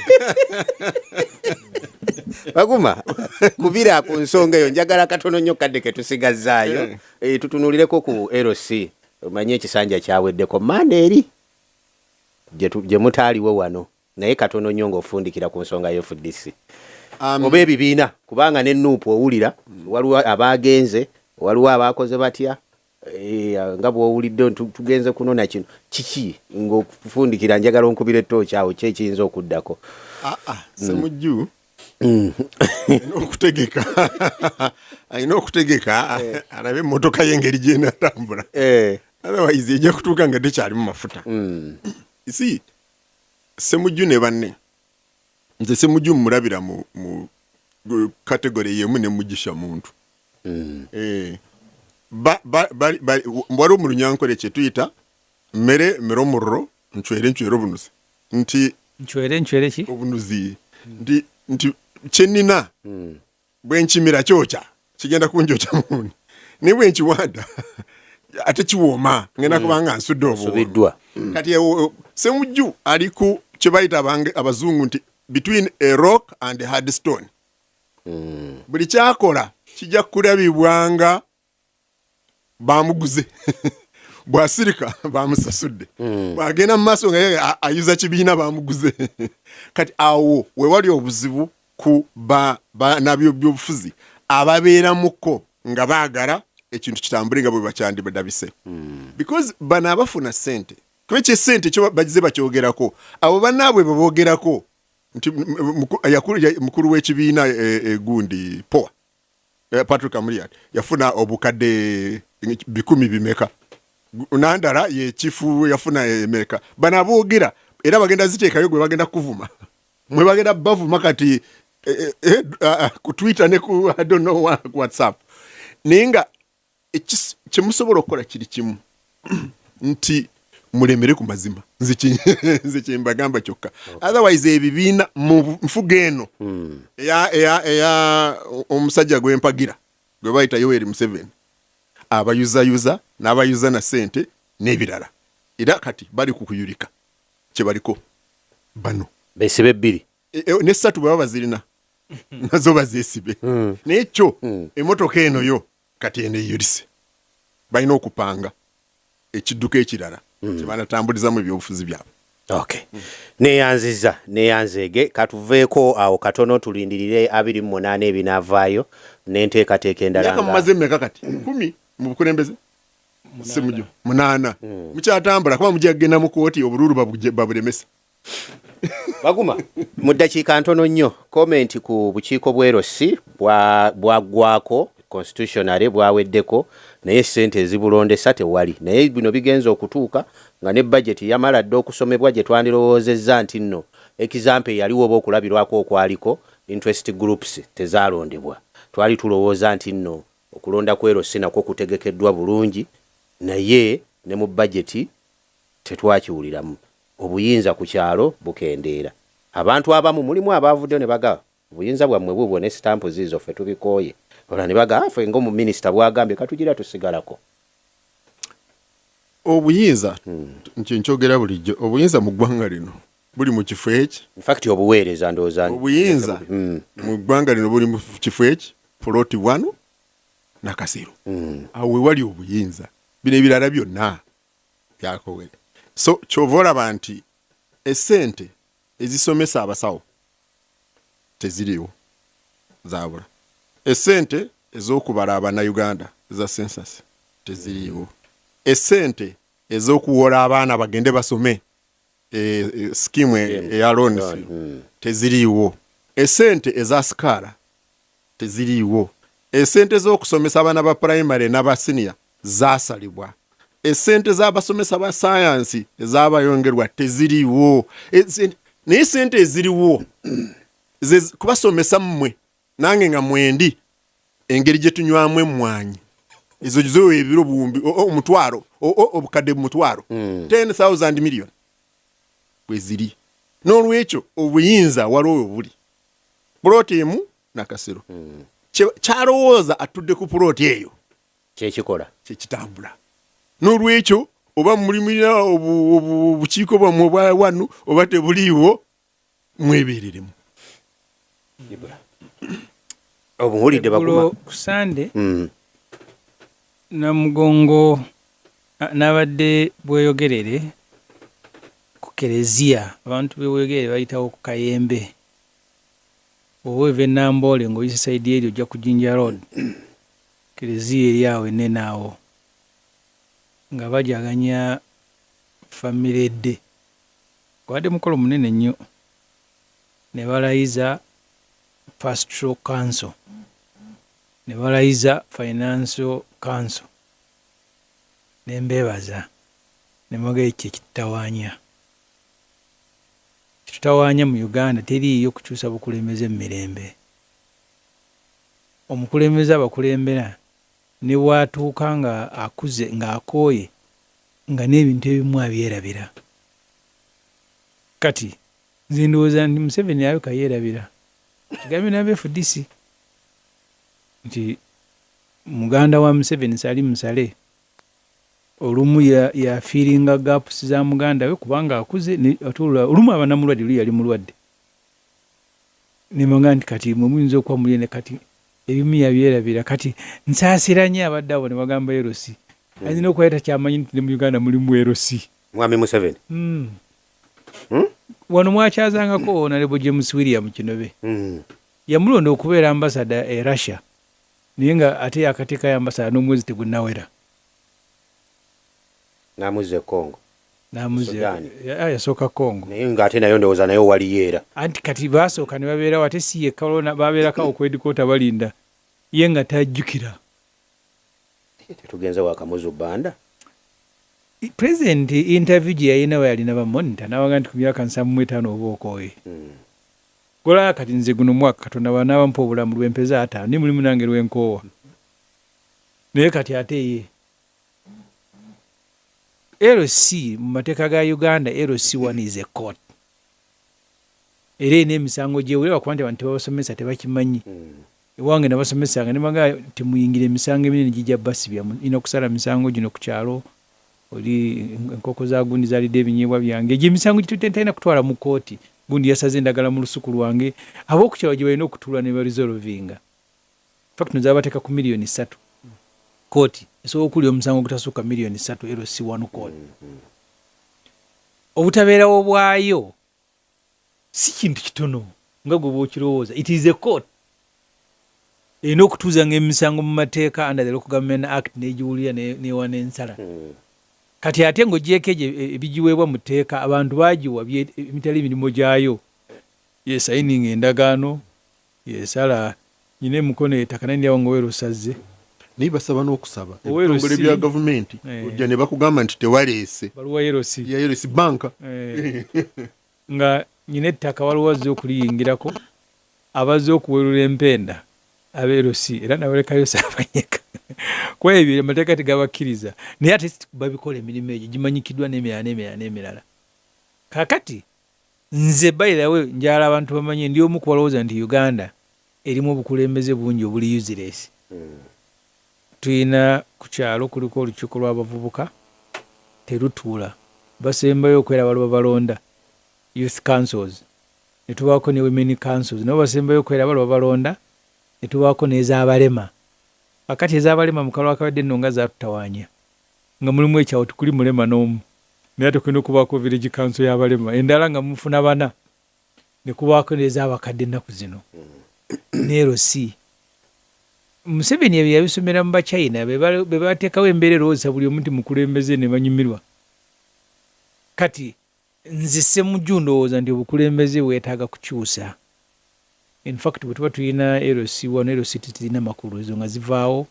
Baguma, kubira ku nsonga eyo njagala katono nnyo kadde ke tusigazzaayo. Tutunuulireko ku LC. Omanye ekisanja kyaweddeko. Mande eri gye mutaaliwo wano. Naye katono nnyo ng'ofundikira ku nsonga ya FDC. Oba ebibiina, kubanga ne Nup owulira waliwo abaagenze, waliwo abaakoze batya, nga bw'owulidde nti tugenze kunona kino. Kiki ng'ofundikira njagala onkubire ttooki awo, ki ekiyinza okuddako? Ssemujju alina okutegeka, alina okutegeka alabe emmotoka ye engeri gy'enaatambula. Otherwise ejja kutuuka nga tekyalimu mafuta. See, Ssemujju ne banne, nze Ssemujju mmulabira mu category y'emu ne Mugisha Muntu. Waliwo mu Runyankore kye tuyita mmere mmere omuriro, ncwere ncwere obunuzi. Nti ncwere ncwere ki? Obunuzi. Nti kye nnina bwe nkimira kyokya, kigenda kunjokya mundi. Naye bwe nkiwanda ate kiwooma, ngenda kubanga nsudde obuwoomi. Nsubiddwa. Kati Ssemujju ali ku kye bayita abazungu nti between a rock and a hard stone. Buli kyakola kijja kulabibwanga bamuguze. Bw'asirika bamusasudde. Bw'agenda mu maaso nga ye ayuza kibiina bamuguze. Kati awo we wali obuzibu ku bannabyobufuzi ababeeramuko nga baagala ekintu kitambule nga bwe bakyandibadabise. Because bano abafuna ssente, kuba eky'essente kyo bagize bakyogerako, abo bannaabwe bwe boogerako nti mukulu w'ekibiina gundi Poa, Patrick Amuriat yafuna obukadde bikumi bimeka, Nandala ye kifu yafuna emeka. Bano aboogera era bagenda ziteekayo gwe bagenda kuvuma, mwe bagenda bavuma kati ku Twitter ne ku I don't know what, ku WhatsApp. Naye nga kye musobola okukola kiri kimu nti mulemere ku mazima. Nze kye mbagamba kyokka. Otherwise ebibiina mu nfuga eno eya omusajja gwe mpagira gwe bayita Yoweri Museveni, abayuzayuza n'abayuza na ssente n'ebirala, era kati bali ku kuyulika kye baliko bano. Beesibe bbiri. Ne ssatu bwe baba bazirina nazo bazeesibe. Naye kyo emmotoka eno yo kati eno eyulise, balina okupanga ekidduka ekirala kye banatambulizamu ebyobufuzi byabwe. Okay. Neyanziza, neyanzeege. Katuveeko awo katono tulindirire 28 ebinaavaayo n'enteekateeka endala Myaka nga mumaze mmeka kati? 10 mu bukulembeze? Ssemujju. 8. Mukyatambula kuba mujja kugenda mu kkooti obululu babulemesa. Baguma, mu ddakiika ntono nnyo, comment ku bukiiko bw'erosi bwaggwako constitutionally bwaweddeko, naye ssente ezibulondesa tewali. Naye bino bigenze okutuuka nga ne budget yamala dda okusomebwa gye twandirowoozezza nti nno example eyaliwo oba okulabirwako okwaliko interest groups tezaalondebwa. Twali tulowooza nti nno okulonda kw'erosi nakwo kutegekeddwa bulungi, naye ne mu budget tetwakiwuliramu. Obuyinza ku kyalo bukendeera. Abantu abamu mulimu abaavuddeyo ne bagaba obuyinza bwammwe buubwo ne sitampu ziizo ffe tubikooye. Abalala ne bagamba ffe ng'omuminisita bw'agambye katugira tusigalako. Obuyinza nkyo nkyogera bulijjo, obuyinza mu ggwanga lino buli mu kifo eki. In fact obuweereza ndowooza. Obuyinza mu ggwanga lino buli mu kifo eki, poloti wano Nakasero. Awo we wali obuyinza. Bino ebirala byonna byakowere. So ky'ova olaba nti essente ezisomesa abasawo teziriiwo, zaabula. Essente ez'okubala Abannayuganda eza census teziriiwo. Essente ez'okuwola abaana bagende basome scheme eya loans teziriiwo. Essente eza sikaala teziriiwo. Esente z'okusomesa abaana ba primary n'aba senior zaasalibwa. Esente z'abasomesa ba sayansi ezabayongerwa teziriiwo. Naye sente eziriwo kubasomesa mmwe nange nga mwendi engeri gye tunywamu emmwanyi ezo zo ebiro buwumbi omutwalo obukadde mutwalo 10,000 million bwe ziri. N'olwekyo obuyinza waliwo we buli. Puloti emu Nakasero kyalowooza atudde ku puloti eyo kyekikola kyekitambula. N'olwekyo oba mulimira obukiiko bwammwe obwa wano oba tebuliiwo, mwebeereremu. Obuwulidde baguma. Ku Sande Namugongo n'abadde Bweyogerere ku kereziya. Abantu b'e Bweyogerere bayitawo ku Kayembe. Bw'oba ova e Namboole ng'oyise side eri ojja ku Jinja Road, kereziya eri awo ennene awo, nga bajaganya Family Day. Gwabadde mukolo munene nnyo ne balayiza Pastoral Council, ne balayiza Financial Council, ne mbeebaza ne mbagamba ekyo ekitutawaanya. Kitutawaanya mu Uganda teriiyo kukyusa bukulembeze mu mirembe. Omukulembeze abakulembera ne bw'atuuka nga akuze ng'akooye nga n'ebintu ebimu abyerabira. Kati nze ndowooza nti Museveni alabika yeerabira. Kigambye n'aba FDC nti muganda wa Museveni Salim Saleh olumu yafiiringa gaps za muganda we kubanga akuze ate olumu aba namulwadde, luli yali mulwadde. Ne mbagamba nti kati mwe muyinza okuba muli ne kati ebimu yabyerabira. Kati nsaasira nnyo abadde awo ne bagamba LC. Ayinza n'okuba takyamanyi nti ne mu Uganda mulimu LC. Mwami Museveni. Wano mwakyazangako Honorable James William Kinobe. Yamulonda okubeera ambassador e Russia naye nga ate yakateekayo ambassador n'omwezi tegunnawera. N'amuzza e Congo. N'amuzza Sudan. Yasooka Congo. Naye ng'ate nayo ndowooza nayo waliyo era. Anti kati baasooka ne babeerawo ate si yekka waliwo babeerako awo ku headquarter balinda ye nga tajjukira. Tetugenze wa Kamuzu Banda. President interview gye yalina we yalina ba monitor n'abaga nti ku myaka 75 oba okooye. Golaba kati nze guno mwaka Katonda bw'anaaba mpa obulamu lwempeza 50 naye mulimu nange lwenkoowa. Naye kati ate ye LC mu mateeka ga Uganda LC1 is a court. Era erina emisango gyewulira kuba nti abantu tebabasomesa tebakimanyi. Ewange nabasomesanga ne mbagamba temuyingira emisango eminene gijja basibya mulina kusala misango gino ku kyalo oli enkoko za gundi zalidde ebinyeebwa byange egyo emisango gitutalina kutwala mu kkooti gundi yasaze endagala mu lusuku lwange ab'oku kyalo gye balina okutuula ne baresolvinga. Fact no zabateeka ku 3 miliyoni. Kkooti esobola okuwulira omusango ogutasukka 3 miliyoni LC1 court. Obutabeerawo bwayo si kintu kitono nga gwe bw'okirowooza. It is a court. Erina okutuuzanga emisango mu mateeka under the Local Government Act n'egiwulira n'ewa n'ensala. Kati ate ng'oggyeeko egyo ebigiweebwa mu tteeka abantu baagiwa emitali emirimu gyayo. Yesayininga endagaano, yesala nyina emukono ettaka naye ndyawo nga werosazze. Naye basaba n'okusaba ebitongole bya gavumenti ojja ne bakugamba nti tewaleese baluwa yerosi ya yerosi banka. Nga nyina ettaka waliwo azze okuliyingirako abazze okuwerula empenda abeerosi era nabalekayo saabanyeka kuba ebyo amateeka tegabakkiriza naye ate babikola emirimu egyo gimanyikiddwa n'emirala n'emirala n'emirala. Kaakati nze by the way njagala abantu bamanye ndi omu ku balowooza nti Uganda erimu obukulembeze bungi obuli useless. Tulina ku kyalo kuliko olukiiko lw'abavubuka terutuula basembayo okwera waliwo balonda youth councils ne tubaako ne women councils nabo basembayo okwera waliwo balonda ne tubaako n'ez'abalema. Kaakati ez'abalema mu kalulu akawedde nno nga zaatutawaanya nga mulimu ekyawo tekuli mulema n'omu naye ate kulina okubaako village council y'abalema endala nga mufuna bana ne kubaako n'ez'abakadde ennaku zino ne LC. Museveni ebyo yabisomera mu Bachina be bateekawo embeera erowoozesa buli omu nti mukulembeze ne banyumirwa. Kati nze Ssemujju ndowooza nti obukulembeze bwetaaga kukyusa. In fact, bwe tuba tulina LC 1, LC tezirina makulu, ezo nga zivaawo.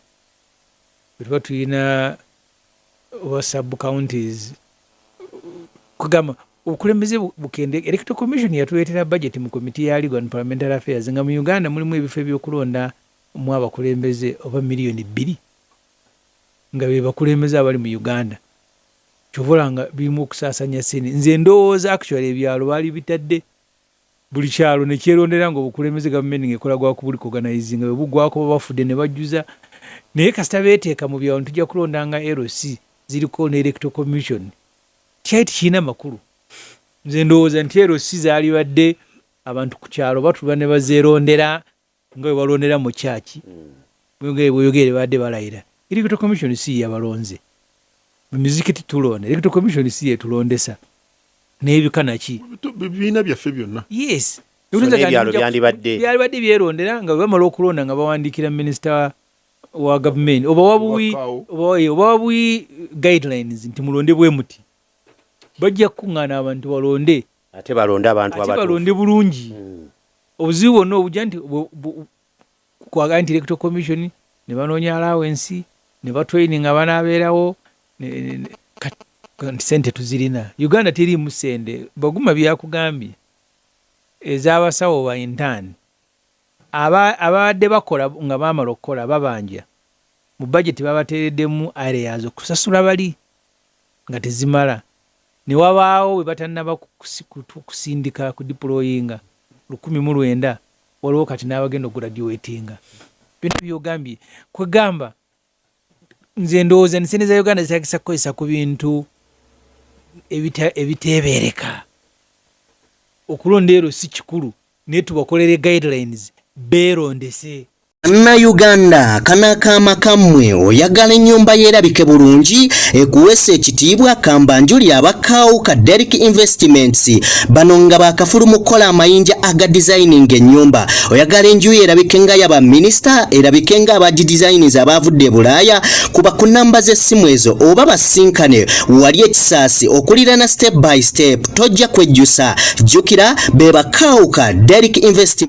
Bwe tuba tulina oba sub counties, kugamba obukulembeze bukende. Electoral Commission yatuleetera budget mu committee ya Legal and Parliamentary Affairs, nga mu Uganda mulimu ebifo ebyokulonda mu abakulembeze oba 2 million, nga be bakulembeze abali mu Uganda. Kyova olaba nga birimu okusaasanya sente. Nze ndowooza actually ebyalo baali bitadde buli kyalo nekyerondera, nga obukulembeze gavumenti ngaekola gwakubuli organizing, bwe bugwako babafudde ne bajjuza. Naye kasita beeteeka mu byalo, tujja kulonda nga LC ziriko ne Electoral Commission, kyali tekirina makulu. Nze ndowooza nti LC zaalibadde abantu ku kyalo batula ne bazeerondera nga bwe balondera mu kyaki, bweyogere badde balayira. Electoral Commission si yabalonze mu mizikiti, tulonda. Electoral Commission si yetulondesa n'ebika naki. Bibiina byaffe byonna. Yes. So n'ebyalo byandibadde. Byalibadde byerondera, nga bwe bamala okulonda nga bawandiikira minisita wa gavumenti oba wabuwi Wakaawo. Oba wabuwi guidelines nti mulonde bwe muti, bajja kukuŋŋaana abantu balonde. Ate balonde abantu Ate abatuufu. balonde bulungi. Obuzibu bwonna obujja nti kwagala nti Electoral Commission ne banoonya allowance ne batraining abanaabeerawo nti sente tuzirina. Uganda teriimu sente. Baguma byakugambye ez'abasawo ba intern ababadde bakola nga baamala okukola babanja mu budget, babateereddemu areas okusasula bali nga tezimala, ne wabaawo bwe batannaba kusindika kudeployinga 1900. Waliwo kati n'abagenda okugraduatinga. Byonna byogambye, kwegamba nze ndowooza nti sente za Uganda zitagisa kukozesa ku bintu ebiteebereka. Okulonda ero si kikulu, naye tubakolere guidelines beerondese. Bannayuganda, kano akaama kammwe. Oyagala ennyumba yeerabike bulungi, ekuweesa ekitiibwa? Kambanjuli abakaawu ka Derrick Investments. Bano nga bakafulu mu kukola amayinja aga designing ennyumba. Oyagala enju yo erabike nga yaba minisita, erabike nga abagidesignings abaavudde e Bulaaya? Kuba ku namba z'essimu ezo oba basinkane wali ekisaasi okulirana Step by Step, tojja kwejjusa. Jjukira be bakaawu ka Derrick Investments.